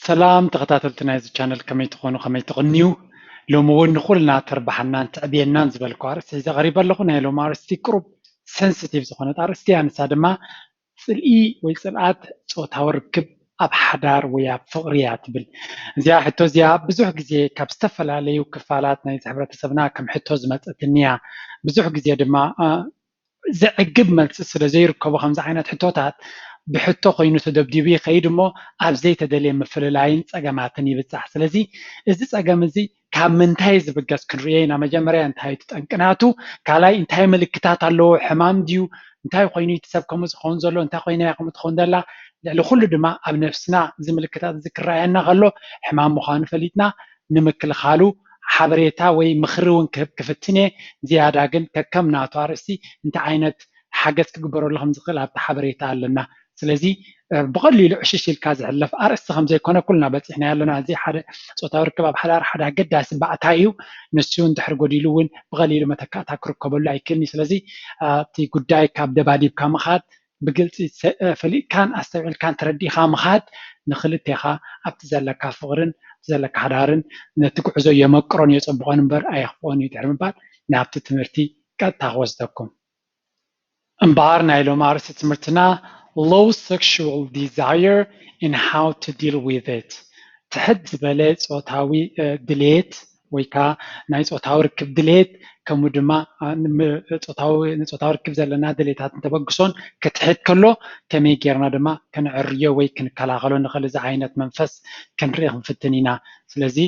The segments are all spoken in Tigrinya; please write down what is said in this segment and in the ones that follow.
ሰላም ተኸታተልቲ ናይዚ ቻነል፣ ከመይ ትኾኑ፣ ከመይ ትቕንዩ? ሎሚ እውን ንኹልና ተርባሓናን ተዕብየናን ዝበልኩ ኣርእስቲ ሒዘ ቀሪበ ኣለኹ። ናይ ሎሚ ኣርእስቲ ቅሩብ ሴንሲቲቭ ዝኾነት ኣርእስቲ እያ። ንሳ ድማ ጽልኢ ወይ ጽልኣት ጾታዊ ርክብ ኣብ ሓዳር ወይ ኣብ ፍቕሪ እያ ትብል። እዚኣ ሕቶ እዚኣ ብዙሕ ግዜ ካብ ዝተፈላለዩ ክፋላት ናይዚ ሕብረተሰብና ከም ሕቶ ዝመጸትኒ እያ። ብዙሕ ግዜ ድማ ዘዕግብ መልሲ ስለ ዘይርከቦ ከምዚ ዓይነት ሕቶታት ብሕቶ ኮይኑ ተደብዲቡ ይኸይድ እሞ ኣብ ዘይተደልየ ምፍልላይን ጸገማትን ይብጻሕ። ስለዚ እዚ ጸገም እዚ ካብ ምንታይ ዝብገስ ክንርእዮ ኢና። መጀመርያ እንታይ እቲ ጠንቂ ናቱ፣ ካልኣይ እንታይ ምልክታት ኣለዎ፣ ሕማም ድዩ፣ እንታይ ኮይኑ እቲ ሰብ ከምኡ ዝኸውን ዘሎ፣ እንታይ ኮይና እያ ከምኡ ትኸውን ዘላ፣ ልዕሊ ኩሉ ድማ ኣብ ነፍስና እዚ ምልክታት እዚ ክረኣየና ከሎ ሕማም ምዃኑ ፈሊጥና ንምክልኻሉ ሓበሬታ ወይ ምኽሪ እውን ክህብ ክፍትን እየ። ዝያዳ ግን ከከም ናቱ ኣርእስቲ እንታይ ዓይነት ሓገዝ ክግበረሉ ከም ዝኽእል ኣብቲ ሓበሬታ ኣለና። ስለዚ ብቐሊሉ ዕሽሽ ኢልካ ዝሕለፍ ኣርእስቲ ከም ዘይኮነ ኩልና በፂሕና ኣለና። እዚ ሓደ ጾታዊ ርክብ ኣብ ሓዳር ሓደ ኣገዳሲ ባእታ እዩ። ንሱ እንድሕር ጎዲሉ እውን ብቐሊሉ መተካእታ ክርከበሉ ኣይክእልን እዩ። ስለዚ እቲ ጉዳይ ካብ ደባዲብካ ምኻድ ብግልፂ ፈሊጥካን ኣስተውዒልካን ተረዲእካ ምኻድ ንክልቴኻ ኣብቲ ዘለካ ፍቕርን ኣብቲ ዘለካ ሓዳርን ነቲ ጉዕዞ የመቅሮን የፀብቖን እምበር ኣየኽፍኦን እዩ ድሕሪ ምባል ናብቲ ትምህርቲ ቀጥታ ክወስደኩም። እምበኣር ናይ ሎም ኣርእስቲ ትምህርትና low sexual desire and how to deal with it፣ ትሕት ዝበለ ፆታዊ ድሌት ወይ ከዓ ናይ ፆታዊ ርክብ ድሌት ከምኡ ድማ ንፆታዊ ርክብ ዘለና ድሌታት እንተበግሶን ክትሕት ከሎ ከመይ ጌርና ድማ ክንዕርዮ ወይ ክንከላኸሎ ንኽእል እዚ ዓይነት መንፈስ ክንርኢ ክንፍትን ኢና። ስለዚ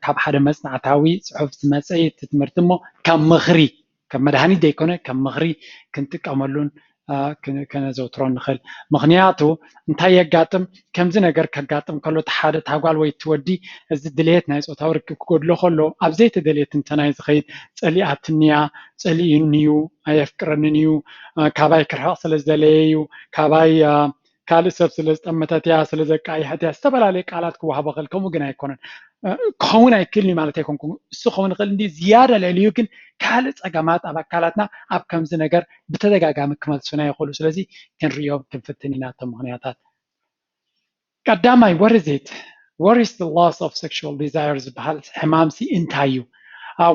ካብ ሓደ መፅናዕታዊ ፅሑፍ ዝመፀ እቲ ትምህርቲ እሞ ካብ ምኽሪ ከም መድሃኒት ዘይኮነ ከም ምኽሪ ክንጥቀመሉን ከነዘውትሮ ንኽእል። ምኽንያቱ እንታይ የጋጥም፣ ከምዚ ነገር ከጋጥም ከሎ እቲ ሓደ እታ ጓል ወይ እቲ ወዲ እዚ ድሌት ናይ ፆታዊ ርክብ ክጎድሎ ከሎ ኣብ ዘይተደልየ ትንተና እዩ ዝኸይድ። ጸሊኣትኒ እያ፣ ጸሊኡኒ እዩ፣ ኣየፍቅረንን እዩ፣ ካባይ ክርሕቕ ስለ ዝደለየ እዩ፣ ካባይ ካልእ ሰብ ስለ ዝጠመተት እያ፣ ስለ ዘቃይሐት እያ፣ ዝተፈላለየ ቃላት ክወሃቦ ክእል። ከምኡ ግን ኣይኮነን። ክኸውን ኣይክእልን እዩ ማለት ኣይኮንኩን። እሱ ክኸውን ይኽእል እንዲ ዝያዳ ልዕሊኡ ግን ካልእ ጸገማት ኣብ ኣካላትና ኣብ ከምዚ ነገር ብተደጋጋሚ ክመልሱና ይኽእሉ። ስለዚ ክንርእዮም ክንፍትን ኢና እቶም ምኽንያታት። ቀዳማይ what is it? What is the loss of sexual desire ዝበሃል ሕማምሲ እንታይ እዩ?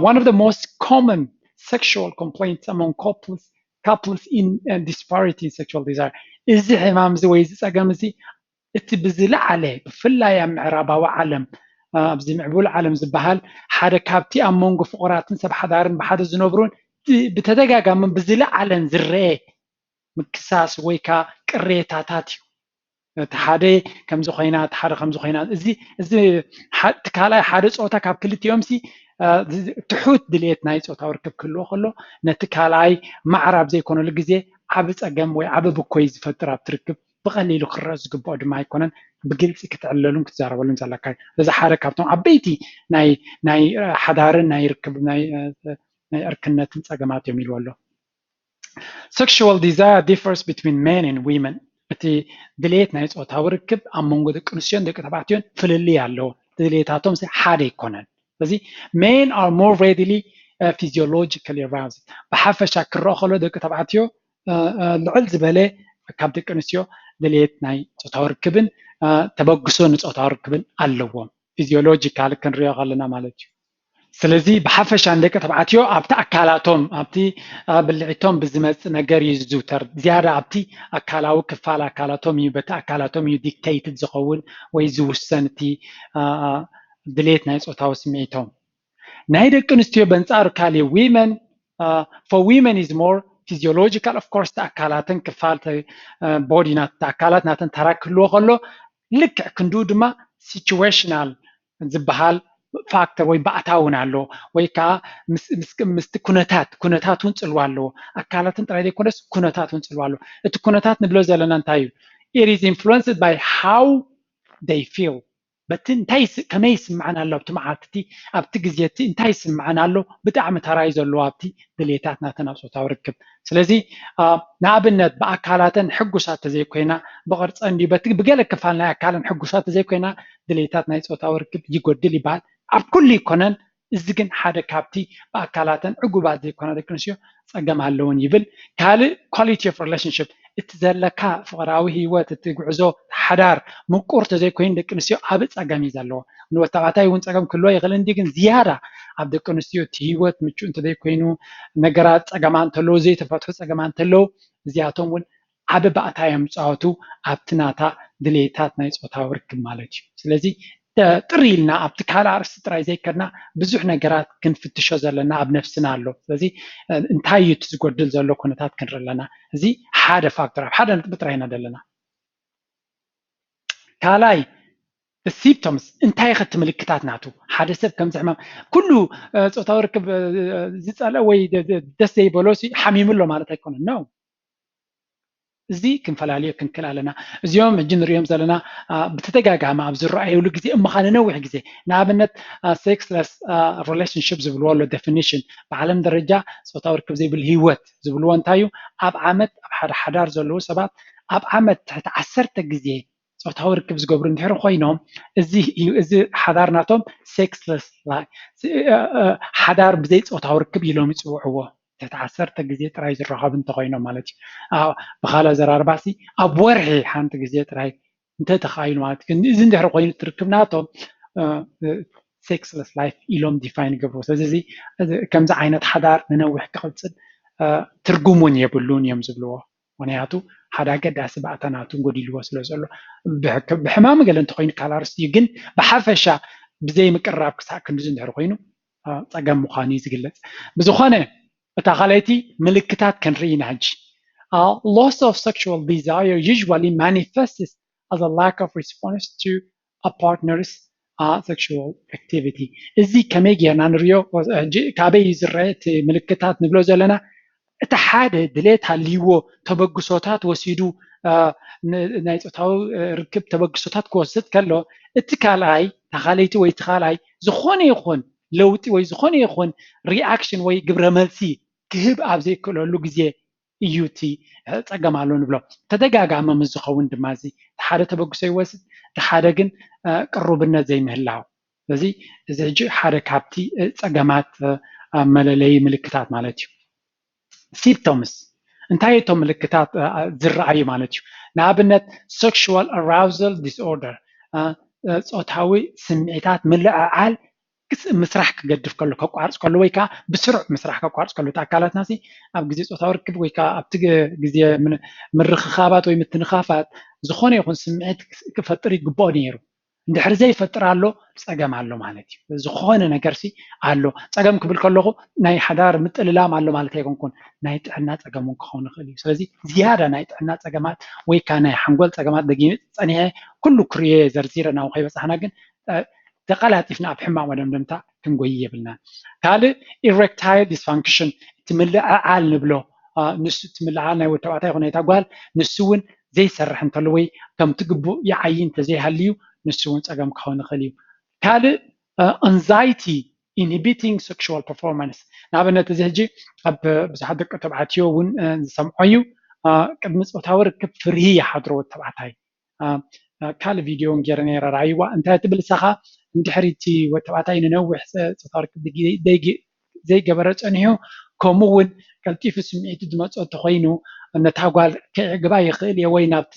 One of the most common sexual complaints among couples couples in disparity in sexual desire እዚ ሕማም እዚ ወይ እዚ ጸገም እዚ እቲ ብዝለዓለ ብፍላይ ኣብ ምዕራባዊ ዓለም ኣብዚ ምዕቡል ዓለም ዝበሃል ሓደ ካብቲ ኣብ መንጎ ፍቑራትን ሰብ ሓዳርን ብሓደ ዝነብሩን ብተደጋጋምን ብዝለዓለን ዝረአ ምክሳስ ወይ ከዓ ቅሬታታት እዩ። እቲ ሓደ ከምዚ ኮይና እቲ ሓደ ከምዚ ኮይና እዚ እዚ እቲ ካልኣይ ሓደ ፆታ ካብ ክልቲኦም ሲ ትሑት ድልየት ናይ ፆታዊ ርክብ ክህልዎ ከሎ ነቲ ካልኣይ ማዕረ ኣብ ዘይኮነሉ ግዜ ዓቢ ፀገም ወይ ዓቢ ብኮይ ዝፈጥር ኣብቲ ርክብ ብቐሊሉ ክረአ ዝግብኦ ድማ ኣይኮነን። ብግልፂ ክትዕለሉን ክትዛረበሉን ዘለካ እዩ። እዚ ሓደ ካብቶም ዓበይቲ ናይ ናይ ሓዳርን ናይ ርክብ ናይ ናይ ዕርክነትን ፀገማት እዮም ኢልዎ ኣሎ። Sexual desire differs between men and women። እቲ ድሌት ናይ ፆታዊ ርክብ ኣብ መንጎ ደቂ ኣንስትዮን ደቂ ተባዕትዮን ፍልልይ ኣለዎ። ድሌታቶም ሓደ ኣይኮነን። ስለዚ men are more readily physiologically aroused። ብሓፈሻ ክረአ ከሎ ደቂ ተባዕትዮ ልዕል ዝበለ ካብ ደቂ ኣንስትዮ ድሌት ናይ ፆታዊ ርክብን ተበግሶ ንፆታዊ ርክብን ኣለዎም። ፊዚዮሎጂካል ክንሪኦ ከለና ማለት እዩ። ስለዚ ብሓፈሻ ንደቂ ተባዕትዮ ኣብቲ ኣካላቶም ኣብቲ ብልዒቶም ብዝመፅእ ነገር እዩ ዝዝውተር። ዝያዳ ኣብቲ ኣካላዊ ክፋል ኣካላቶም እዩ በቲ ኣካላቶም እዩ ዲክቴይትድ ዝኸውን ወይ ዝውሰን እቲ ድሌት ናይ ፆታዊ ስምዒቶም። ናይ ደቂ ኣንስትዮ በንፃሩ ካሊእ women for women is more physiological። Of course ኣካላትን ክፋል ቦዲ ኣካላት ናተን ተራ ክህልዎ ከሎ ልክዕ ክንድኡ ድማ situational ዝበሃል ፋክተር ወይ ባእታ እውን ኣሎ ወይ ከዓ ምስቲ ኩነታት ኩነታት እውን ፅልዋ ኣለዎ። ኣካላትን ጥራይ ዘይኮነስ ኩነታት እውን ፅልዋ ኣለዎ። እቲ ኩነታት ንብሎ ዘለና እንታይ እዩ? It is influenced by how they feel በቲ እንታይ ከመይ ይስምዐን ኣሎ ኣብቲ መዓልቲ ኣብቲ ግዜ እቲ እንታይ ይስምዐን ኣሎ ብጣዕሚ ተራ እዩ ዘለዎ ኣብቲ ድሌታት ናተን ኣብ ፆታዊ ርክብ። ስለዚ ንኣብነት ብኣካላተን ሕጉሳት ተዘይኮይና ብቕርፀን ድዩ በቲ ብገለ ክፋል ናይ ኣካለን ሕጉሳት ተዘይኮይና ድሌታት ናይ ፆታዊ ርክብ ይጎድል ይበሃል። ኣብ ኩሉ ይኮነን። እዚ ግን ሓደ ካብቲ ብኣካላተን ዕጉባት ዘይኮና ደቂ ኣንስትዮ ፀገም ኣለውን ይብል። ካልእ quality of relationship እቲ ዘለካ ፍቕራዊ ህይወት፣ እቲ ጉዕዞ፣ ሓዳር ምቁር ተዘይኮይኑ ደቂ ኣንስትዮ ኣብ ጸገም እዩ ዘለዎ። ንወተባዕታይ እውን ጸገም ክህልዎ ይኽእል እንዲ፣ ግን ዝያዳ ኣብ ደቂ ኣንስትዮ እቲ ህይወት ምቹእ እንተዘይኮይኑ፣ ነገራት ጸገማ እንተለዉ፣ ዘይተፈትሑ ጸገማ እንተለዉ፣ እዚኣቶም እውን ዓቢ ባእታ እዮም ዝጻወቱ ኣብቲ ናታ ድሌታት ናይ ጾታዊ ርክብ ማለት እዩ። ስለዚ ጥሪ ኢልና ኣብቲ ካልእ ኣርእስቲ ጥራይ ዘይከድና ብዙሕ ነገራት ክንፍትሾ ዘለና ኣብ ነፍስና ኣሎ። ስለዚ እንታይ እዩ እቲ ዝጎድል ዘሎ ኩነታት ክንርኢ ኣለና። እዚ ሓደ ፋክተር፣ ኣብ ሓደ ነጥቢ ጥራይ ኢና ዘለና። ካልኣይ፣ ሲምፕቶምስ እንታይ ኸ እቲ ምልክታት ናቱ? ሓደ ሰብ ከምዚ ሕማም ኩሉ ጾታዊ ርክብ ዝጸልአ ወይ ደስ ዘይበሎ ሓሚሙ ኣሎ ማለት ኣይኮነን ነው። እዚ ክንፈላልዮ ክንክእል ኣለና። እዚኦም ሕጂ ንሪኦም ዘለና ብተደጋጋሚ ኣብ ዝረኣየሉ ግዜ እሞ ኸኣ ንነዊሕ ግዜ፣ ንኣብነት ሴክስለስ ሪሌሽንሽፕ ዝብልዎ ኣሎ ዴፊኒሽን፣ ብዓለም ደረጃ ጾታዊ ርክብ ዘይብል ህይወት ዝብልዎ እንታይ እዩ? ኣብ ዓመት ኣብ ሓደ ሓዳር ዘለዉ ሰባት ኣብ ዓመት ትሕቲ ዓሰርተ ግዜ ጾታዊ ርክብ ዝገብሩ እንድሕር ኮይኖም፣ እዚ እዩ፣ እዚ ሓዳር ናቶም ሴክስለስ ሓዳር ብዘይ ጾታዊ ርክብ ኢሎም ይጽውዕዎ። ትሕቲ ዓሰርተ ግዜ ጥራይ ዝራኸቡ እንተኾይኖም ማለት እዩ። ብኻልእ ኣዘራርባሲ ኣብ ወርሒ ሓንቲ ግዜ ጥራይ እንተተኻኢሉ ማለት እዩ። እዚ እንድሕር ኮይኑ እቲ ርክብ ናቶም ሴክስለስ ላይፍ ኢሎም ዲፋይን ይገብርዎ። ስለዚ ከምዚ ዓይነት ሓዳር ንነዊሕ ክቕጽል ትርጉም እውን የብሉን እዮም ዝብልዎ። ምክንያቱ ሓደ ኣገዳሲ ባእታ ናቱ ጎዲልዎ ስለ ዘሎ፣ ብሕማም ገለ እንተኮይኑ ካልእ ኣርእስቲ እዩ። ግን ብሓፈሻ ብዘይ ምቅርራብ ክሳዕ ክንድዚ እንድሕር ኮይኑ ጸገም ምዃኑ እዩ ዝግለጽ። ብዝኾነ እታ ካልኣይቲ ምልክታት ክንርኢ ኢና ሕጂ። Loss of sexual desire usually manifests as a lack of response to a partner's sexual activity። እዚ ከመይ ጌርና ንሪኦ? ሕጂ ካበይ እዩ ዝረአ እቲ ምልክታት ንብሎ ዘለና? እቲ ሓደ ድሌት ሃልይዎ ተበግሶታት ወሲዱ ናይ ጾታዊ ርክብ ተበግሶታት ክወስድ ከሎ፣ እቲ ካልኣይ፣ እታ ካልኣይቲ ወይ እቲ ካልኣይ ዝኾነ ይኹን ለውጢ ወይ ዝኾነ ይኹን ሪኣክሽን ወይ ግብረ መልሲ ክህብ ኣብ ዘይክእለሉ ግዜ እዩ እቲ ጸገም ኣሎ ንብሎ። ተደጋጋሚ ምስ ዝኸውን ድማ እዚ እቲ ሓደ ተበግሶ ይወስድ፣ እቲ ሓደ ግን ቅሩብነት ዘይምህላው። ስለዚ እዚ ሕጂ ሓደ ካብቲ ጸገማት መለለዪ ምልክታት ማለት እዩ። ሲምፕቶምስ እንታይ እቶም ምልክታት ዝረኣዩ ማለት እዩ? ንኣብነት ሴክሹዋል ኣራውዛል ዲስኦርደር፣ ጾታዊ ስምዒታት ምልዕዓል ምስራሕ ክገድፍ ከሎ፣ ከቋርጽ ከሎ ወይ ከዓ ብስሩዕ ምስራሕ ከቋርጽ ከሎ፣ እቲ ኣካላትና ሲ ኣብ ግዜ ጾታዊ ርክብ ወይ ከዓ ኣብቲ ግዜ ምርኽኻባት ወይ ምትንኻፋት ዝኾነ ይኹን ስምዒት ክፈጥር ይግብኦ ነይሩ። እንድሕር ዘይፈጥር ኣሎ፣ ጸገም ኣሎ ማለት እዩ። ዝኾነ ነገር ሲ ኣሎ። ጸገም ክብል ከለኹ ናይ ሓዳር ምጥልላም ኣሎ ማለት ኣይኮንኩን፣ ናይ ጥዕና ጸገም እውን ክኸውን ይኽእል እዩ። ስለዚ ዝያዳ ናይ ጥዕና ጸገማት ወይ ከዓ ናይ ሓንጎል ጸገማት ደጊመ ጸኒሐ ኩሉ ክርእዮ እየ ዘርዚረ ናብኡ ከይበጻሕና ግን ተቐላጢፍና ኣብ ሕማቕ መደምደምታ ክንጎይ የብልናን። ካልእ ኢሬክታይል ዲስፋንክሽን፣ እቲ ምልዕዓል ንብሎ፣ ንሱ እቲ ምልዕዓል ናይ ወዲ ተባዕታይ ይኹን ናይታ ጓል ንሱ እውን ዘይሰርሕ እንተሎ ወይ ከምቲ ግቡእ ይዓዪ እንተዘይሃልዩ ንሱ እውን ጸገም ክኸውን ይኽእል እዩ። ካልእ ኣንዛይቲ ኢንሂቢቲንግ ሴክሹዋል ፐርፎርማንስ፣ ንኣብነት እዚ ሕጂ ኣብ ብዙሓት ደቂ ተባዕትዮ እውን ዝሰምዖ እዩ። ቅድሚ ጾታዊ ርክብ ፍርሂ ይሓድሮ ወዲ ተባዕታይ። ካልእ ቪድዮ እውን ገይረ ነይረ፣ ረኣይዋ። እንታይ ትብል ንሳኻ? እንድሕር እቲ ወዲ ተባዕታይ ንነዊሕ ጾታዊ ርክብ ዘይገበረ ጸኒሑ፣ ከምኡ እውን ቀልጢፉ ስምዒቱ ዝመጾ እንተኾይኑ ነታ ጓል ከዕግባ ይኽእል እየ ወይ ናብቲ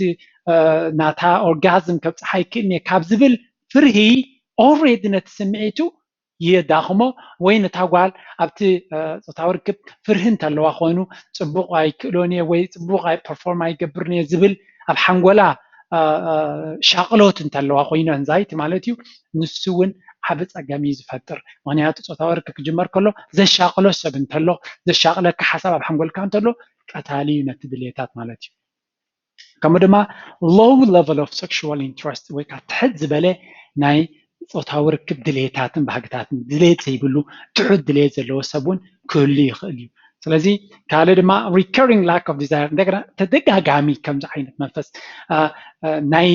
ናታ ኦርጋዝም ከብጽሓ ይክእል እየ ካብ ዝብል ፍርሂ ኦልሬዲ ነቲ ስምዒቱ የዳኽሞ ወይ ነታ ጓል ኣብቲ ጾታዊ ርክብ ፍርሂ እንተለዋ ኮይኑ ጽቡቕ ኣይክእሎን እየ ወይ ጽቡቕ ፐርፎርም ኣይገብርን እየ ዝብል ኣብ ሓንጎላ ሻቕሎት እንተለዋ ኮይኑ ኣንዛይቲ ማለት እዩ፣ ንሱ እውን ዓቢ ጸገም እዩ ዝፈጥር። ምክንያቱ ጾታዊ ርክብ ክጅመር ከሎ ዘሻቕሎ ሰብ እንተሎ፣ ዘሻቕለካ ሓሳብ ኣብ ሓንጎልካ እንተሎ ቀታሊ እዩ ነቲ ድልየታት ማለት እዩ። ከምኡ ድማ low level of sexual interest ወይ ከዓ ትሕት ዝበለ ናይ ጾታዊ ርክብ ድሌታትን ባህግታትን፣ ድሌት ዘይብሉ ትሑት ድሌት ዘለዎ ሰብ እውን ክህሉ ይኽእል እዩ። ስለዚ ካልእ ድማ recurring lack of desire፣ እንደገና ተደጋጋሚ ከምዚ ዓይነት መንፈስ ናይ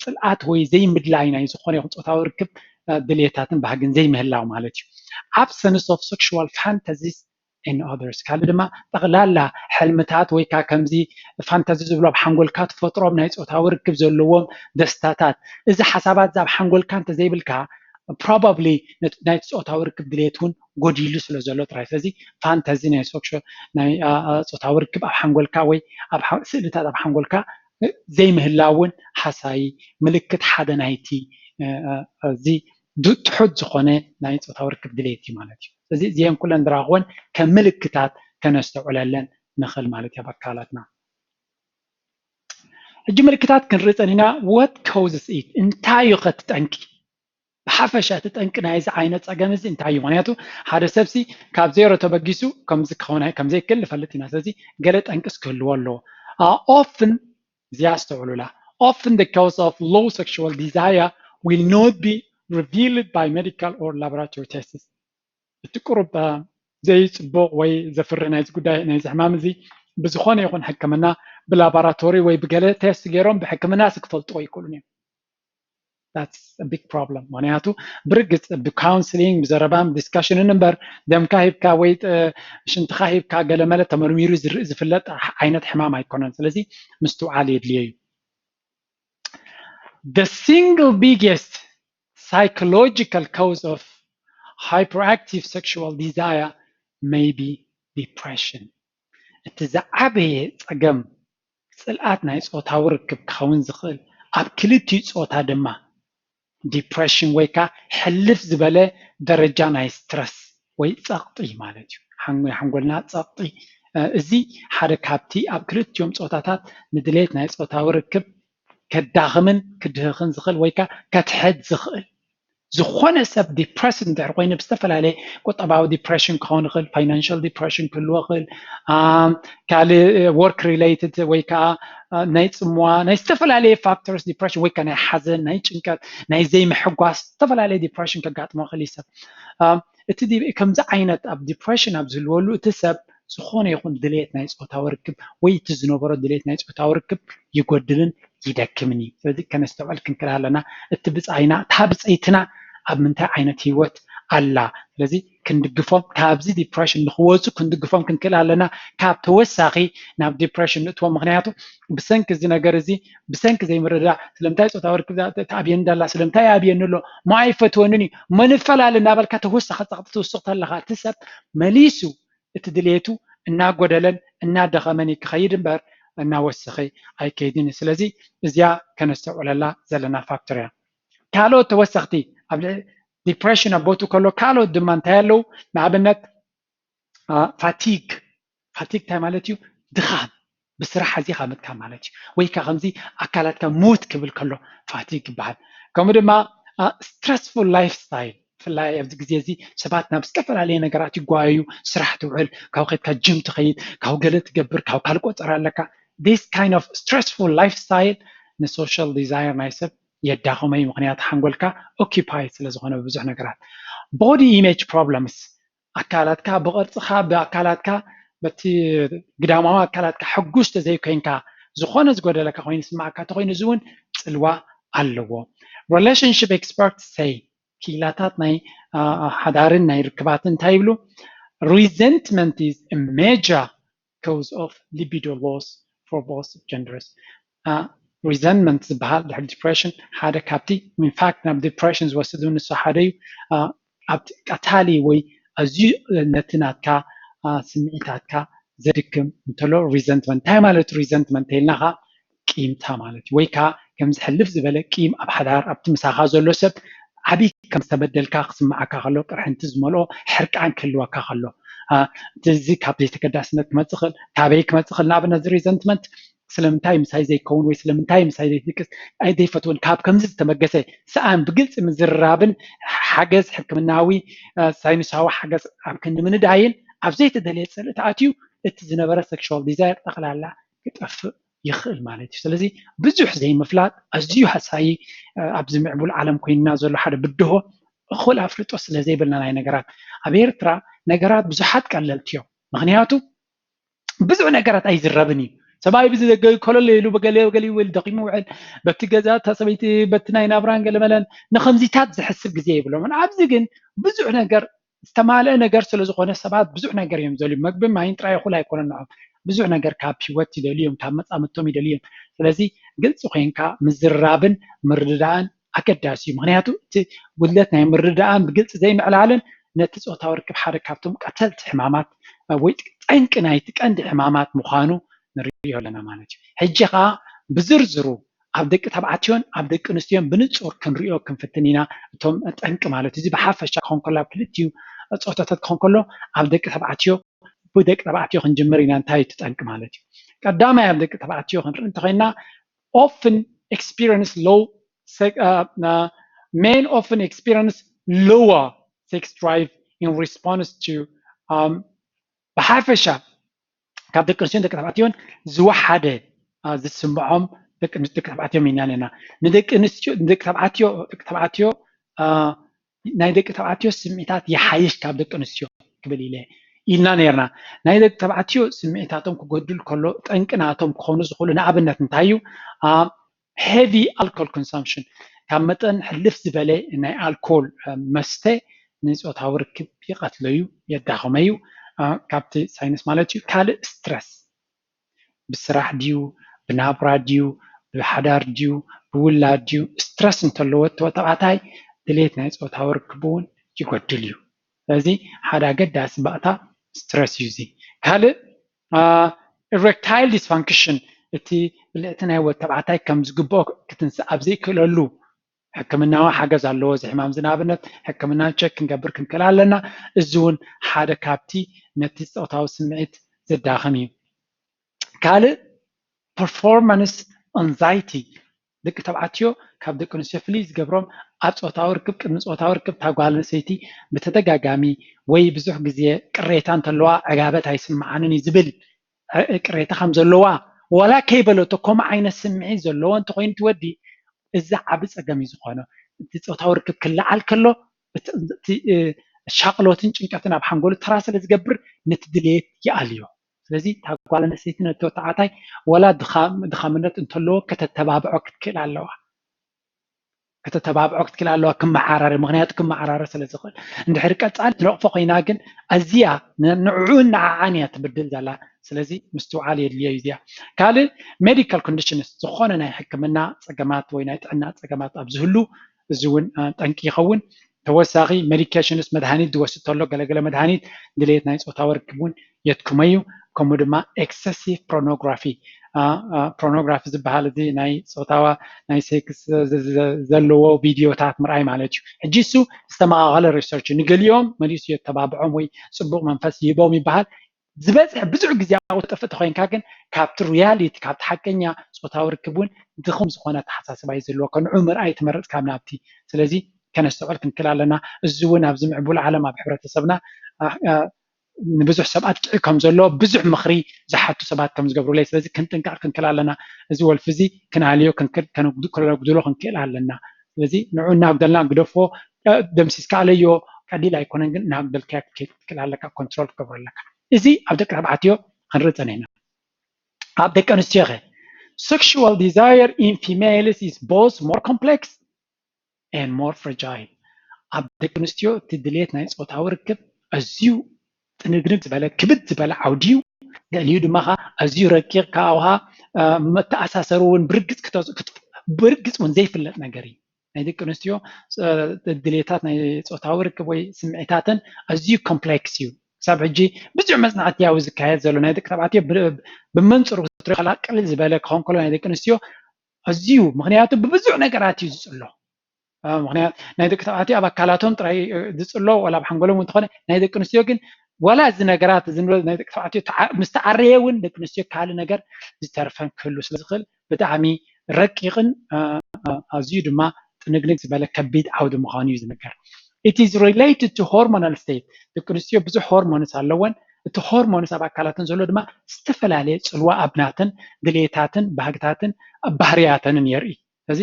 ጽልኣት ወይ ዘይምድላይ ናይ ዝኾነ ይኹን ጾታዊ ርክብ ድሌታትን ባህግን ዘይምህላው ማለት እዩ። Absence of sexual fantasies in others፣ ካልእ ድማ ጠቕላላ ሕልምታት ወይ ከዓ ከምዚ ፋንታዚ ዝብሎ ኣብ ሓንጎልካ ትፈጥሮም ናይ ጾታዊ ርክብ ዘለዎም ደስታታት፣ እዚ ሓሳባት እዚ ኣብ ሓንጎልካ እንተዘይብልካ probably ናይ ፆታዊ ርክብ ድሌት እውን ጎዲሉ ስለ ዘሎ ጥራይ። ስለዚ ፋንታዚ ናይ ሶክሾ ናይ ፆታዊ ርክብ ኣብ ሓንጎልካ ወይ ኣብ ስእልታት ኣብ ሓንጎልካ ዘይምህላው እውን ሓሳይ ምልክት ሓደ ናይቲ እዚ ትሑት ዝኾነ ናይ ፆታዊ ርክብ ድሌት እዩ ማለት እዩ። ስለዚ እዚአን ኩለን ዝረኣኽወን ከም ምልክታት ከነስተውዕለለን ንኽእል ማለት እዩ ኣብ ኣካላትና። ሕጂ ምልክታት ክንርኢ ፀኒና፣ what causes it? እንታይ እዩ ከቲ ጠንቂ? ብሓፈሻ እቲ ጠንቂ ናይዚ ዓይነት ፀገም እዚ እንታይ እዩ? ምክንያቱ ሓደ ሰብሲ ካብ ዜሮ ተበጊሱ ከምዚ ክኸውን ከምዘይክእል ንፈልጥ ኢና። ስለዚ ገለ ጠንቅስ ክህልዎ ኣለዎ። Often እዚኣ ኣስተውዕሉላ። Often the cause of low sexual desire will not be revealed by medical or laboratory tests. እቲ ቁሩብ ዘይፅቡቕ ወይ ዘፍርህ ናይዚ ጉዳይ ናይዚ ሕማም እዚ ብዝኾነ ይኹን ሕክምና ብላቦራቶሪ ወይ ብገለ ቴስት ገይሮም ብሕክምና ሲ ክፈልጥዎ ይክእሉን እዮም። That's a big problem። ምክንያቱ ብርግፅ ብካውንስሊንግ ብዘረባን ብዲስካሽንን እምበር ደምካ ሂብካ ወይ ሽንትኻ ሂብካ ገለመለ ተመርሚሩ ዝፍለጥ ዓይነት ሕማም ኣይኮነን። ስለዚ ምስትውዓል የድልዮ እዩ። The single biggest psychological cause of hyperactive sexual desire may be depression. እቲ ዝዓበየ ፀገም ፅልኣት ናይ ፆታዊ ርክብ ክኸውን ዝኽእል ኣብ ክልቲኡ ፆታ ድማ ዲፕሬሽን ወይ ከዓ ሕልፍ ዝበለ ደረጃ ናይ ስትረስ ወይ ፀቕጢ ማለት እዩ። ሓንጎልና ፀቕጢ እዚ ሓደ ካብቲ ኣብ ክልቲኦም ፆታታት ንድሌት ናይ ፆታዊ ርክብ ከዳኽምን ክድህኽን ዝኽእል ወይ ከዓ ከትሕድ ዝኽእል። ዝኾነ ሰብ ዲፕረስድ እንድሕር ኮይኑ ብዝተፈላለየ ቁጠባዊ ዲፕሬሽን ክኸውን ይኽእል፣ ፋይናንሽል ዲፕሬሽን ክህልዎ ይኽእል፣ ካልእ ወርክ ሪሌትድ ወይ ከዓ ናይ ፅምዋ ናይ ዝተፈላለየ ፋክተርስ ዲፕሬሽን ወይ ከዓ ናይ ሓዘን ናይ ጭንቀት ናይ ዘይምሕጓስ ዝተፈላለየ ዲፕሬሽን ከጋጥሞ ይኽእል እዩ ሰብ። እቲ ከምዚ ዓይነት ኣብ ዲፕሬሽን ኣብ ዝህልወሉ እቲ ሰብ ዝኾነ ይኹን ድሌት ናይ ፆታዊ ርክብ ወይ እቲ ዝነበሮ ድሌት ናይ ፆታዊ ርክብ ይጎድልን ይደክምን እዩ። ስለዚ ከነስተውዕል ክንክእል ኣለና። እቲ ብፃይና እታ ብፀይትና ኣብ ምንታይ ዓይነት ህይወት ኣላ። ስለዚ ክንድግፎም ካብዚ ዲፕሬሽን ንክወፁ ክንድግፎም ክንክእል ኣለና። ካብ ተወሳኺ ናብ ዲፕሬሽን ንእትዎም። ምክንያቱ ብሰንኪ እዚ ነገር እዚ ብሰንኪ ዘይምርዳእ ስለምንታይ ፆታዊ ርክብ ተኣብየኒ ዳላ ስለምንታይ ኣብየኒ ኣሎ ማ ኣይፈትወንን እዩ መንፈላለ እናበልካ ተወሳኺ ፀቕጢ ትውስኽ ተለካ እቲ ሰብ መሊሱ እቲ ድሌቱ እናጎደለን እናደኸመን ክኸይድ እምበር እናወሰኸ ኣይከይድን እዩ። ስለዚ እዚኣ ከነስተውዕለላ ዘለና ፋክተር እያ። ካልኦት ተወሰኽቲ ኣብ ዲፕሬሽን ኣብ ቦቱ ከሎ ካልኦት ድማ እንታይ ኣለዉ? ንኣብነት ፋቲግ። ፋቲግ እንታይ ማለት እዩ? ድኻም፣ ብስራሕ ኣዚኻ ምድካም ማለት እዩ። ወይ ከዓ ከምዚ ኣካላትካ ሙት ክብል ከሎ ፋቲግ ይበሃል። ከምኡ ድማ ስትረስፉል ላይፍ ስታይል ብፍላይ ኣብዚ ግዜ እዚ ሰባት ናብ ዝተፈላለየ ነገራት ይጓየዩ። ስራሕ ትውዕል፣ ካብ ከድካ ጅም ትኸይድ፣ ካብ ገለ ትገብር፣ ካብ ካልእ ቆፀራ ኣለካ። This kind of stressful lifestyle ንሶሻል ዲዛየር ናይ ሰብ የዳኽሞ እዩ። ምክንያቱ ሓንጎልካ ኦኪፓይድ ስለዝኾነ ብብዙሕ ነገራት። ቦዲ ኢሜጅ ፕሮብለምስ፣ ኣካላትካ ብቕርፅኻ ብኣካላትካ በቲ ግዳማዊ ኣካላትካ ሕጉስ ተዘይኮይንካ ዝኾነ ዝጎደለካ ኮይኑ ስማዕካ ተኮይኑ እዚ እውን ፅልዋ ኣለዎ። ሪሌሽንሽፕ ኤክስፐርት ሰይ ክኢላታት ናይ ሓዳርን ናይ ርክባትን እንታይ ይብሉ? Resentment is a major cause of libido loss for both genders። ሪዘንትመንት ዝበሃል ድሕሪ ዲፕሬሽን ሓደ ካብቲ ኢንፋክት ናብ ዲፕሬሽን ዝወስድ ንሱ ሓደ እዩ። ኣብቲ ቀታሊ ወይ ኣዝዩ ነቲ ናትካ ስምዒታትካ ዘድክም እንተሎ ሪዘንትመንት። እንታይ ማለት ሪዘንትመንት ተይልና ከዓ ቂምታ ማለት እዩ። ወይ ከዓ ከምዚ ሕልፍ ዝበለ ቂም ኣብ ሓዳር ኣብቲ ምሳኻ ዘሎ ሰብ ዓብዪ ከም ዝተበደልካ ክስምዓካ ከሎ፣ ቅርሕንቲ ዝመልኦ ሕርቃን ክህልወካ ከሎ፣ እዚ ካብ ዘይተገዳስነት ክመፅእ ክእል። ካበይ ክመፅእ ክእል? ንኣብነት እዚ ሪዘንትመንት ስለምንታይ ምሳይ ዘይከውን ወይ ስለምንታይ ምሳይ ዘይድቅስ ኣይደይፈትውን ካብ ከምዚ ዝተመገሰ ሰኣን ብግልፂ ምዝርራብን ሓገዝ ሕክምናዊ ሳይንሳዊ ሓገዝ ኣብ ክንዲ ምንዳይን ኣብ ዘይተደለየ ፅልኢ ተኣትዩ እቲ ዝነበረ ሴክሹዋል ዲዛየር ጠቕላላ ክጠፍእ ይኽእል ማለት እዩ። ስለዚ ብዙሕ ዘይምፍላጥ ኣዝዩ ሃሳዪ ኣብዚ ምዕቡል ዓለም ኮይንና ዘሎ ሓደ ብድሆ እኹል ኣፍልጦ ስለ ዘይብልና ናይ ነገራት ኣብ ኤርትራ ነገራት ብዙሓት ቀለልቲ እዮም። ምክንያቱ ብዙሕ ነገራት ኣይዝረብን እዩ። ሰብኣይ ብዚ ኮለል ኢሉ ገለ ገለ ይብል ደኺሙ ውዕል በቲ ገዛ እታ ሰበይቲ በቲ ናይ ናብራን ገለመለን ንከምዚታት ዝሕስብ ግዜ የብሎምን። ኣብዚ ግን ብዙሕ ነገር ዝተማልአ ነገር ስለ ዝኾነ ሰባት ብዙሕ ነገር እዮም ዘልዩ። መግብን ማይን ጥራይ እኹል ኣይኮነን ንዖም። ብዙሕ ነገር ካብ ህይወት ይደልዩ እዮም፣ ካብ መፃምድቶም ይደልዩ እዮም። ስለዚ ግልፂ ኮይንካ ምዝርራብን ምርድዳእን ኣገዳሲ እዩ። ምክንያቱ እቲ ጉድለት ናይ ምርዳእን ብግልፂ ዘይምዕላልን ነቲ ፆታዊ ርክብ ሓደ ካብቶም ቀተልቲ ሕማማት ወይ ጠንቂ ናይቲ ቀንዲ ሕማማት ምዃኑ ንሪኦ ኣለና ማለት እዩ። ሕጂ ከዓ ብዝርዝሩ ኣብ ደቂ ተባዕትዮን ኣብ ደቂ ኣንስትዮን ብንፁር ክንሪኦ ክንፍትን ኢና። እቶም ጠንቂ ማለት እዚ ብሓፈሻ ክኾን ከሎ ኣብ ክልቲኡ ፆታታት ክኾን ከሎ ኣብ ደቂ ተባዕትዮ ብደቂ ተባዕትዮ ክንጅምር ኢና። እንታይ እዩ እቲ ጠንቂ ማለት እዩ? ቀዳማይ ኣብ ደቂ ተባዕትዮ ክንርኢ እንተኮይና often experience low men often experience lower sex drive in response to ብሓፈሻ ካብ ደቂ ኣንስትዮን ደቂ ተባዕትዮን ዝወሓደ ዝስምዖም ደቂ ተባዕትዮ ኢና ኣለና። ንደቂ ኣንስትዮ ደቂ ተባዕትዮ ደቂ ተባዕትዮ ናይ ደቂ ተባዕትዮ ስምዒታት ይሓይሽ ካብ ደቂ ኣንስትዮ ክብል ኢለ ኢልና ነርና። ናይ ደቂ ተባዕትዮ ስምዒታቶም ክጎድል ከሎ ጠንቂ ናቶም ክኾኑ ዝኽእሉ ንኣብነት እንታይ እዩ? Heavy alcohol consumption፣ ካብ መጠን ሕልፍ ዝበለ ናይ ኣልኮል መስተ ንፆታዊ ርክብ ይቐትሎ እዩ፣ የዳኽሞ እዩ። ካብቲ ሳይንስ ማለት እዩ። ካልእ ስትረስ፣ ብስራሕ ድዩ፣ ብናብራ ድዩ፣ ብሓዳር ድዩ፣ ብውላድ ድዩ፣ ስትረስ እንተለዎ እቲ ተባዕታይ ድሌት ናይ ፆታዊ ርክብ እውን ይጎድል እዩ። ስለዚ ሓደ ኣገዳሲ ባእታ ስትረስ እዩ። እዚ ካልእ erectile dysfunction፣ እቲ ብልዕቲ ናይ ወዲ ተባዕታይ ከም ዝግብኦ ክትንስእ ኣብ ዘይክእለሉ ሕክምናዊ ሓገዝ ኣለዎ። እዚ ሕማም እዚ ንኣብነት ሕክምና ቸክ ክንገብር ክንክእል ኣለና። እዚ እውን ሓደ ካብቲ ነቲ ፆታዊ ስምዒት ዘዳኽም እዩ። ካልእ performance anxiety፣ ደቂ ተባዕትዮ ካብ ደቂ ኣንስትዮ ፍልይ ዝገብሮም ኣብ ፆታዊ ርክብ ቅድሚ ፆታዊ ርክብ እታ ጓል ኣንስተይቲ ብተደጋጋሚ ወይ ብዙሕ ግዜ ቅሬታ እንተለዋ ዕጋበት ኣይስምዓንን እዩ ዝብል ቅሬታ ከም ዘለዋ ዋላ ከይበለቶ ከምኡ ዓይነት ስምዒት ዘለዎ እንተኮይኑ እቲ ወዲ እዚ ዓቢ ፀገም እዩ ዝኾኖ። እቲ ፆታዊ ርክብ ክለዓል ከሎ እቲ ሻቅሎትን ጭንቀትን ኣብ ሓንጎሉ ተራ ስለ ዝገብር ነቲ ድሌት ይኣልዮ። ስለዚ እታ ጓል ኣንስተይቲ ነቲ ተባዕታይ ዋላ ድኻምነት እንተለዎ ከተተባብዖ ክትክእል ኣለዋ። ከተተባብዖ ክትክእል ኣለዋ ክመዓራረ፣ ምክንያቱ ክመዓራረ ስለ ዝኽእል። እንድሕር ቀፃሊ ትነቕፎ ኮይና ግን ኣዝያ ንዕኡን ንዓዓን እያ ትብድል ዘላ። ስለዚ ምስትውዓል የድልዮ እዩ። እዚኣ ካልእ medical conditions፣ ዝኾነ ናይ ሕክምና ፀገማት ወይ ናይ ጥዕና ፀገማት ኣብ ዝህሉ እዚ እውን ጠንቂ ይኸውን። ተወሳኺ medications፣ መድሃኒት ዝወስድ ተሎ ገለገለ መድሃኒት ድሌት ናይ ፆታዊ ርክብ እውን የድክሞ እዩ። ከምኡ ድማ excessive pornography፣ pornography ዝበሃል እዚ ናይ ፆታዋ ናይ ሴክስ ዘለዎ ቪድዮታት ምርኣይ ማለት እዩ። ሕጂ እሱ ዝተመቓቐለ ሪሰርች እዩ። ንገሊኦም መሊሱ የተባብዖም ወይ ፅቡቕ መንፈስ ይህቦም ይበሃል። ዝበዝሕ ብዙሕ ግዜ ኣብኡ ተጠፍእ ተኮይንካ ግን ካብቲ ሪያሊቲ ካብቲ ሓቀኛ ፆታዊ ርክብ እውን ድኹም ዝኾነ ኣተሓሳስባ እዩ ዘለዎ። ከንዑ ምርኣይ ትመርፅ ካብ ናብቲ። ስለዚ ከነስተውዕል ክንክእል ኣለና። እዚ እውን ኣብዚ ምዕቡል ዓለም ኣብ ሕብረተሰብና ንብዙሕ ሰብ ኣጥቂዑ ከም ዘሎ ብዙሕ ምኽሪ ዝሓቱ ሰባት ከም ዝገብሩለይ። ስለዚ ክንጥንቀቕ ክንክእል ኣለና። እዚ ወልፊ እዚ ክንኣልዮ ከነጉድሎ ክንክእል ኣለና። ስለዚ ንዑ እናጉደልና ግደፎ፣ ደምሲስካ ኣለዮ ቀሊል ኣይኮነን፣ ግን እናጉደልካ ክትክእል ኣለካ፣ ኮንትሮል ክትገብሮ ኣለካ። እዚ ኣብ ደቂ ተባዕትዮ ክንርኢ ፀኒሕና። ኣብ ደቂ ኣንስትዮ ከ? Sexual desire in females is both more complex and more fragile። ኣብ ደቂ ኣንስትዮ እቲ ድሌት ናይ ፆታዊ ርክብ ኣዝዩ ጥንግንግ ዝበለ ክብድ ዝበለ ዓውዲ እዩ። ገሊኡ ድማ ከዓ ኣዝዩ ረቂቕ ካብ ውሃ መተኣሳሰሩ እውን ብርግፅ ብርግፅ እውን ዘይፍለጥ ነገር እዩ። ናይ ደቂ ኣንስትዮ ድሌታት ናይ ፆታዊ ርክብ ወይ ስምዒታተን ኣዝዩ ኮምፕሌክስ እዩ። ክሳብ ሕጂ ብዙሕ መፅናዕቲ ያው ዝካየድ ዘሎ ናይ ደቂ ተባዕትዮ ብመንፅሩ ክትሪኦ ከላ ቅልል ዝበለ ክኸውን ከሎ ናይ ደቂ ኣንስትዮ ኣዝዩ፣ ምክንያቱ ብብዙሕ ነገራት እዩ ዝፅሎ። ምክንያቱ ናይ ደቂ ተባዕትዮ ኣብ ኣካላቶም ጥራይ ዝፅሎ ዋላ ኣብ ሓንጎሎም እውን እንተኾነ ናይ ደቂ ኣንስትዮ ግን ዋላ እዚ ነገራት እዚ ናይ ደቂ ተባዕትዮ ምስ ተዓረየ እውን ደቂ ኣንስትዮ ካልእ ነገር ዝተርፈን ክህሉ ስለ ዝኽእል ብጣዕሚ ረቂቕን ኣዝዩ ድማ ጥንግንግ ዝበለ ከቢድ ዓውዲ ምዃኑ እዩ ዝነገር። It is related to hormonal state። ደቂ ኣንስትዮ ብዙሕ ሆርሞንስ ኣለወን። እቲ ሆርሞንስ ኣብ ኣካላተን ዘሎ ድማ ዝተፈላለየ ፅልዋ ኣብ ናተን ድሌታትን ባህግታትን ኣብ ባህርያተንን የርኢ። ስለዚ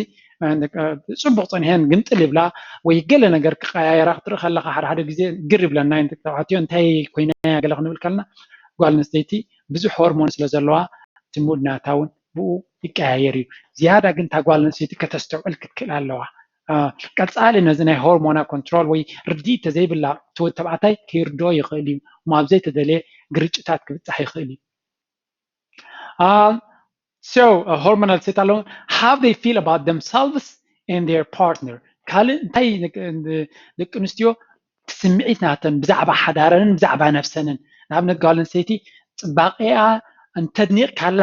ፅቡቅ ፀኒሐን ግምጥል ይብላ ወይ ገለ ነገር ክቀያየራ ክትርኢ ከለካ ሓደ ሓደ ግዜ ግር ይብለና። ተባዕትዮ እንታይ ኮይና ገለ ክንብል ከለና ጓል ኣንስተይቲ ብዙሕ ሆርሞን ስለ ዘለዋ እቲ ሙድ ናታ እውን ብኡ ይቀያየር እዩ። ዝያዳ ግን እታ ጓል ኣንስተይቲ ከተስተውዕል ክትክእል ኣለዋ። ቀፃሊ ነዚ ናይ ሆርሞና ኮንትሮል ወይ ርድኢት ተዘይብላ እቲ ወዲ ተባዕታይ ከይርድኦ ይኽእል እዩ። እሞ ኣብ ዘይተደለየ ግርጭታት ክብፃሕ ይኽእል እዩ። So hormonal state ኣለዎ። How they feel about themselves and their partner። ካልእ እንታይ ደቂ ኣንስትዮ ስምዒት ናተን ብዛዕባ ሓዳረንን ብዛዕባ ነብሰንን፣ ንኣብነት ጓል ኣንስተይቲ ፅባቐኣ እንተድኒቕካላ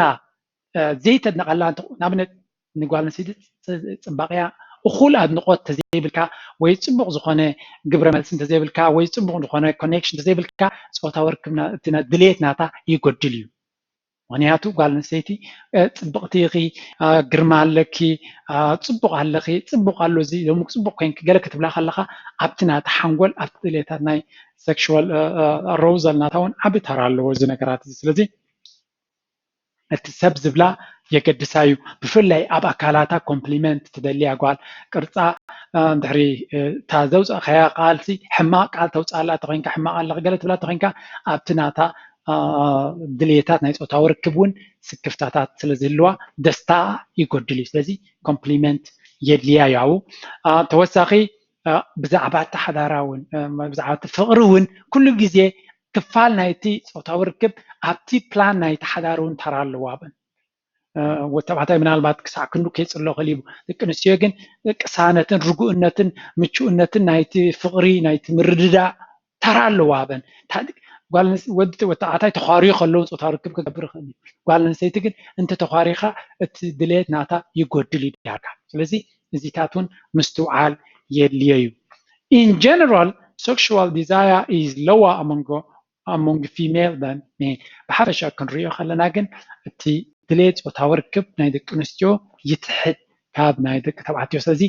ዘይተድንቐላ፣ ንኣብነት ንጓል ኣንስተይቲ ፅባቐኣ እኹል ኣድንቆት እንተዘይብልካ ወይ ፅቡቕ ዝኾነ ግብረ መልሲ እንተዘይብልካ ወይ ፅቡቕ ዝኾነ ኮኔክሽን እንተዘይብልካ ፆታዊ ርክብ ድሌት ናታ ይጎድል እዩ። ምክንያቱ ጓል ኣንስተይቲ ፅብቕቲ ኢኺ፣ ግርማ ኣለኪ፣ ፅቡቕ ኣለኺ፣ ፅቡቕ ኣሎ እዚ ሎሚ ፅቡቕ ኮይንኪ ገለ ክትብላ ከለካ ኣብቲ ናታ ሓንጎል ኣብቲ ድሌታት ናይ ሴክሹዋል ኣሮውዛል ናታ እውን ዓቢ ተራ ኣለዎ እዚ ነገራት እዚ። ስለዚ እቲ ሰብ ዝብላ የገድሳ እዩ። ብፍላይ ኣብ ኣካላታ ኮምፕሊመንት ትደልያ ጓል ቅርፃ ድሕሪ እታ ዘውፃእካያ ቃልሲ ሕማቕ ቃል ተውፅኣላ ተኮይንካ ሕማቕ ኣለኺ ገለ ትብላ ተኮይንካ ኣብቲ ናታ ድልየታት ናይ ፆታዊ ርክብ እውን ስክፍታታት ስለ ዝህልዋ ደስታ ይጎድል እዩ። ስለዚ ኮምፕሊመንት የድልያ እዩ። ኣብኡ ተወሳኺ ብዛዕባ እቲ ሓዳራ እውን ብዛዕባ እቲ ፍቕሪ እውን ኩሉ ግዜ ክፋል ናይቲ ፆታዊ ርክብ ኣብቲ ፕላን ናይቲ ሓዳር እውን ተራ ኣለዎ። ኣብን ወዲ ተባዕታይ ምናልባት ክሳዕ ክንዱ ከይፅሎ ክእል እዩ። ደቂ ኣንስትዮ ግን ቅሳነትን ርጉእነትን ምቹእነትን ናይቲ ፍቕሪ ናይቲ ምርድዳእ ተራ ኣለዎ። ኣብን ወዲ ተባዕታይ ተኳርዩ ከለውን ፆታዊ ርክብ ክገብር ይኽእል እዩ። ጓል ኣንስተይቲ ግን እንተ ተኳሪኻ እቲ ድሌት ናታ ይጎድል እዩ ዳርጋ። ስለዚ እዚታት እውን ምስትውዓል የድልዮ እዩ። In general, sexual desire is lower among among female than men። ብሓፈሻ ክንሪኦ ከለና ግን እቲ ድሌት ፆታዊ ርክብ ናይ ደቂ ኣንስትዮ ይትሕት ካብ ናይ ደቂ ተባዕትዮ። ስለዚ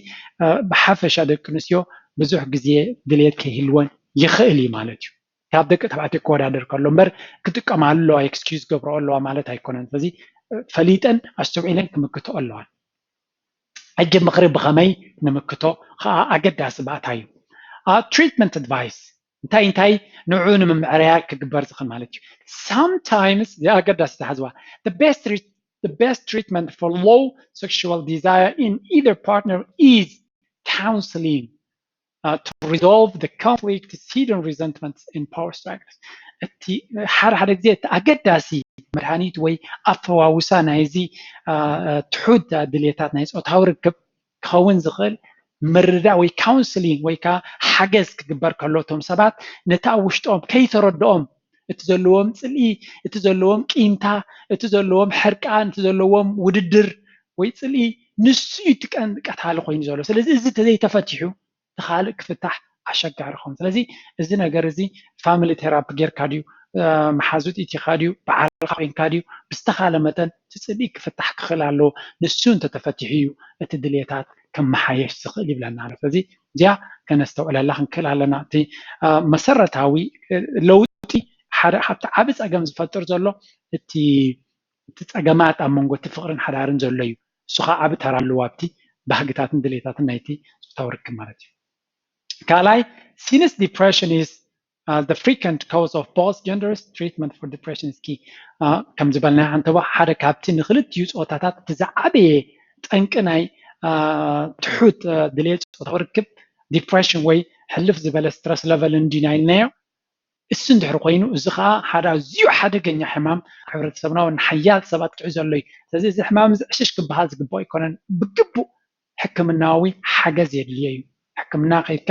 ብሓፈሻ ደቂ ኣንስትዮ ብዙሕ ግዜ ድሌት ከይህልወን ይኽእል እዩ ማለት እዩ። ካብ ደቂ ተባዕትዮ ክወዳደር ከሎ እምበር ክጥቀማሉ ኣለዋ፣ ኤክስኪዩዝ ገብረኦ ኣለዋ ማለት ኣይኮነን። ስለዚ ፈሊጠን ኣስተውዒለን ክምክትኦ ኣለዋን። ሕጂ ምኽሪ ብኸመይ ንምክቶ ከዓ ኣገዳሲ ባእታ እዩ። ትሪትመንት ኣድቫይስ እንታይ እንታይ ንዑ ንምምዕርያር ክግበር ዝኽእል ማለት እዩ። ሳምታይምስ ኣገዳሲ ተሓዝዋ best treatment for low sexual desire in either partner is counseling to resolve the conflict, hidden resentments and power struggles። እቲ ሓደ ሓደ ግዜ እቲ ኣገዳሲ መድሃኒት ወይ ኣፈዋውሳ ናይዚ ትሑት ድሌታት ናይ ፆታዊ ርክብ ክኸውን ዝኽእል ምርዳእ ወይ ካውንስሊንግ ወይ ከዓ ሓገዝ ክግበር ከሎ እቶም ሰባት ነቲ ኣብ ውሽጦም ከይተረድኦም እቲ ዘለዎም ፅልኢ፣ እቲ ዘለዎም ቂምታ፣ እቲ ዘለዎም ሕርቃን፣ እቲ ዘለዎም ውድድር ወይ ፅልኢ ንሱ እዩ እቲ ቀንዲ ቀታሊ ኮይኑ ዘሎ። ስለዚ እዚ ተዘይተፈቲሑ እቲ ካልእ ክፍታሕ ኣሸጋሪ ኸውን። ስለዚ እዚ ነገር እዚ ፋሚሊ ቴራፒ ጌርካ ድዩ፣ መሓዙት ኢቲኻ ድዩ፣ በዓልካ ኮይንካ ድዩ፣ ብዝተኻለ መጠን እቲ ፅልኢ ክፍታሕ ክኽእል ኣለዎ። ንሱ እንተተፈቲሑ እዩ እቲ ድልየታት ከመሓየሽ ዝኽእል ይብለና ኣሎ። ስለዚ እዚኣ ከነስተውዕለላ ክንክእል ኣለና። እቲ መሰረታዊ ለውጢ ሓደ ካብቲ ዓቢ ፀገም ዝፈጥር ዘሎ እቲ እቲ ፀገማት ኣብ መንጎ እቲ ፍቕርን ሓዳርን ዘሎ እዩ። እሱ ከዓ ዓቢ ተራ ኣለዎ ኣብቲ ባህግታትን ድሌታትን ናይቲ ፆታዊ ርክብ ማለት እዩ። ካልኣይ፣ since depression is the frequent cause of both genders, treatment for depression is key። ከም ዝበልናዮ ሓንተቦ ሓደ ካብቲ ንክልቲኡ ፆታታት እቲ ዝዓበየ ጠንቂ ናይ ትሑት ድሌት ፆታዊ ርክብ ዲፕሬሽን ወይ ሕልፍ ዝበለ ስትረስ ለቨል እንዲና ኢልናዮ። እሱ እንድሕር ኮይኑ እዚ ከዓ ሓደ ኣዝዩ ሓደገኛ ሕማም ሕብረተሰብና እውን ሓያል ሰባት ክትዕዘሎ እዩ። ስለዚ እዚ ሕማም እዚ ዕሽሽ ክበሃል ዝግባኦ ኣይኮነን። ብግቡእ ሕክምናዊ ሓገዝ የድልዮ እዩ። ሕክምና ከይድካ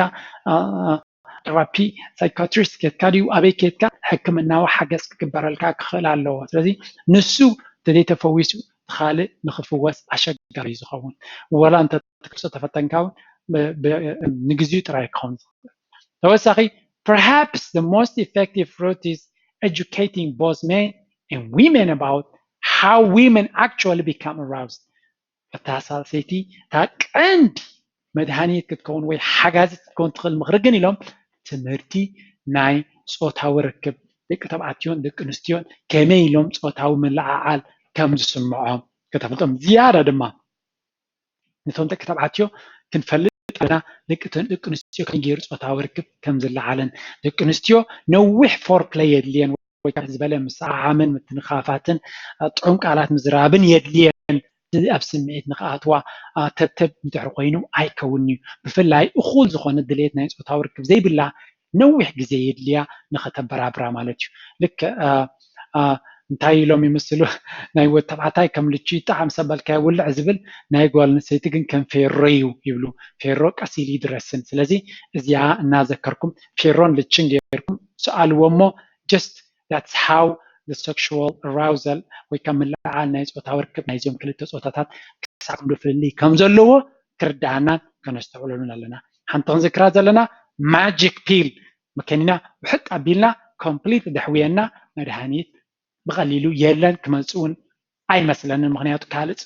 ቴራፒ ሳይካትሪስት ከይድካ ድዩ ኣበይ ከይድካ ሕክምናዊ ሓገዝ ክግበረልካ ክኽእል ኣለዎ። ስለዚ ንሱ ተዘይተፈዊሱ ካልእ ንክፍወስ ኣሸጋሪ እዩ ዝኸውን። ወላ እንተ ክትክልሶ ተፈተንካ እውን ንግዚኡ ጥራይ ክኸውን ዝኽእል። ተወሳኺ perhaps the most effective route is educating both men and women about how women actually become aroused። እታ ሳልሰይቲ እታ ቀንዲ መድሃኒት ክትከውን ወይ ሓጋዚት ክትከውን ትኽእል ምኽሪ ግን ኢሎም ትምህርቲ ናይ ፆታዊ ርክብ ደቂ ተባዕትዮን ደቂ ኣንስትዮን ከመይ ኢሎም ፆታዊ ምልዕዓል ከም ዝስምዖም ከተፍልጦም ዝያዳ ድማ ነቶም ደቂ ተባዕትዮ ክንፈልጥ ኣለና። ደቂ ደቂ ኣንስትዮ ከመይ ገይሩ ፆታዊ ርክብ ከም ዝለዓለን ደቂ ኣንስትዮ ነዊሕ ፎር ፕለይ የድልየን ወይ ዝበለ ምስዓዓምን ምትንኻፋትን ጥዑም ቃላት ምዝራብን የድልየን። እዚ ኣብ ስምዒት ንክኣትዋ ተብተብ እንድሕር ኮይኑ ኣይከውን እዩ። ብፍላይ እኹል ዝኾነ ድሌት ናይ ፆታዊ ርክብ ዘይብላ ነዊሕ ግዜ የድልያ ንኸተበራብራ ማለት እዩ። ልክዕ እንታይ ኢሎም ይምስሉ? ናይ ወድ ተባዕታይ ከም ልቺ ጣዕም ሰበልካ ይውልዕ ዝብል፣ ናይ ጓል ኣንስተይቲ ግን ከም ፌሮ እዩ ይብሉ። ፌሮ ቀስ ኢሉ ይድረስን። ስለዚ እዚኣ እናዘከርኩም ፌሮን ልችን ጌርኩም ስኣልዎ እሞ just that's how the sexual arousal ወይ ከም ምልዓል ናይ ፆታዊ ርክብ ናይዚኦም ክልተ ፆታታት ክሳብ ክንዶ ፍልልይ ከም ዘለዎ ክርዳኣናን ከነስተውዕለሉን ኣለና። ሓንቲ ክንዝክራ ዘለና magic pill መከኒና ውሕጥ ኣቢልና complete ደሕውየና መድሃኒት ብቐሊሉ የለን፣ ክመፅእ እውን ኣይመስለንን። ምክንያቱ ካልእ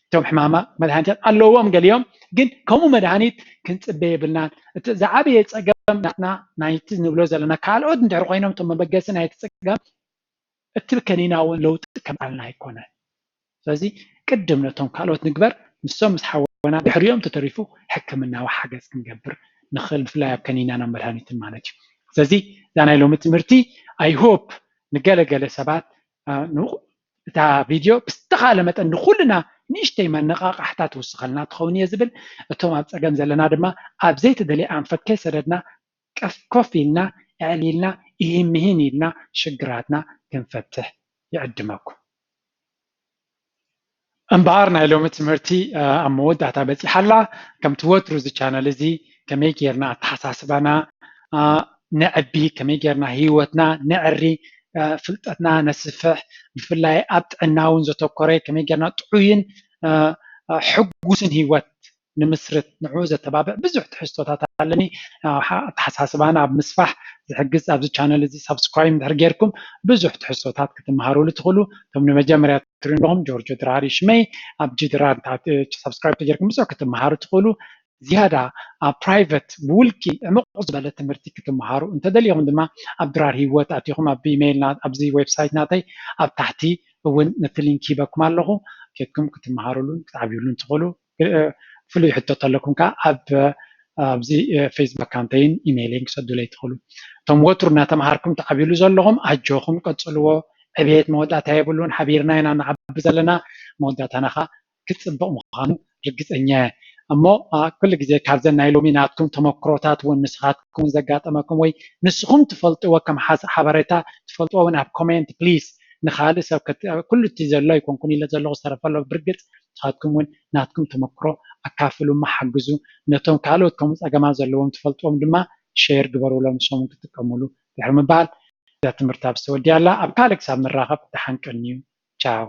እቶም ሕማማ መድሃኒታት ኣለዎም ገሊኦም፣ ግን ከምኡ መድሃኒት ክንፅበ የብልናን። እቲ ዝዓበየ ፀገም ናትና ናይቲ ንብሎ ዘለና ካልኦት እንድሕር ኮይኖም እቶም መበገሲ ናይቲ ፀገም እቲ ከኒና እውን ለውጢ ከምፃልና ኣይኮነን። ስለዚ ቅድም ነቶም ካልኦት ንግበር፣ ንሶም ምስ ሓወና ድሕሪኦም ተተሪፉ ሕክምናዊ ሓገዝ ክንገብር ንኽእል፣ ብፍላይ ኣብ ከኒናን ኣብ መድሃኒትን ማለት እዩ። ስለዚ እዛ ናይ ሎሚ ትምህርቲ I hope ንገለገለ ሰባት እታ ቪድዮ ብዝተኻለ መጠን ንኩልና ንእሽተይ መነቓቓሕታ ትውስኸልና ትኸውን እየ ዝብል። እቶም ኣብ ፀገም ዘለና ድማ ኣብ ዘይተደለየ ኣንፈት ከይሰደድና ቀፍ ኮፍ ኢልና ኣዕሊልና ኢሂን ምሂን ኢልና ሽግራትና ክንፈትሕ ይዕድመኩም። እምበኣር ናይ ሎሚ ትምህርቲ ኣብ መወዳእታ በፂሓ ኣላ። ከምቲ ወትሩ እዚ ቻነል እዚ ከመይ ጌርና ኣተሓሳስባና ነዕቢ፣ ከመይ ጌርና ህይወትና ነዕሪ፣ ፍልጠትና ነስፍሕ፣ ብፍላይ ኣብ ጥዕና እውን ዘተኮረ ከመይ ጌርና ጥዑይን ሕጉስን ህይወት ንምስርት ንዑ ዘተባብዕ ብዙሕ ትሕዝቶታት ኣለኒ። ኣተሓሳስባና ኣብ ምስፋሕ ዝሕግዝ ኣብዚ ቻነል እዚ ሳብስክራይብ እንድሕር ጌርኩም ብዙሕ ትሕዝቶታት ክትመሃሩሉ ትኽእሉ። እቶም ንመጀመርያ ትሪኡ ኣለኹም ጆርጆ ድራር እዩ ሽመይ። ኣብ ጂ ድራር ሳብስክራይብ ተጌርኩም ብዙሕ ክትመሃሩ ትኽእሉ። ዝያዳ ኣብ ፕራይቨት ብውልቂ ዕሙቕ ዝበለ ትምህርቲ ክትመሃሩ እንተደሊኹም ድማ ኣብ ድራር ህይወት ኣቲኹም ኣብ ኢሜይል ኣብዚ ዌብሳይት ናተይ ኣብ ታሕቲ እውን ነቲ ሊንክ ሂበኩም ኣለኹ። ኬድኩም ክትመሃሩሉን ክትዓብዩሉን ትኽእሉ። ፍሉይ ሕቶ ተለኩም ከዓ ኣብ ኣብዚ ፌስቡክ ኣካውንተይን ኢሜይለይን ክሰዱለይ ትኽእሉ። እቶም ወትሩ እናተምሃርኩም ትዓብዩሉ ዘለኹም ኣጆኹም ቀፅልዎ። ዕብየት መወዳእታ የብሉን። ሓቢርና ኢና ንዓቢ ዘለና። መወዳእታና ከዓ ክፅብቕ ምዃኑ ርግፀኛ እየ። እሞ ኩሉ ግዜ ካብዘን ናይ ሎሚ ናትኩም ተመክሮታት እውን ንስኻትኩም እውን ዘጋጠመኩም ወይ ንስኹም ትፈልጥዎ ከም ሓበሬታ ትፈልጥዎ እውን ኣብ ኮሜንት ፕሊስ ንካልእ ሰብ ኩሉ እቲ ዘሎ ኣይኮንኩን ኢለ ዘለኹ ዝተረፈ ኣሎ። ብርግፅ ንስኻትኩም እውን ናትኩም ተመክሮ ኣካፍሉ፣ ሓግዙ። ነቶም ካልኦት ከምኡ ፀገማት ዘለዎም ትፈልጥዎም ድማ ሼር ግበሩሎም፣ ንሶም ክጥቀሙሉ ድሕሪ ምባል እዛ ትምህርቲ ኣብዚ ተወዲኣ ኣላ። ኣብ ካልእ ክሳብ ንራኸብ ደሓን ቀንዩ። ቻው።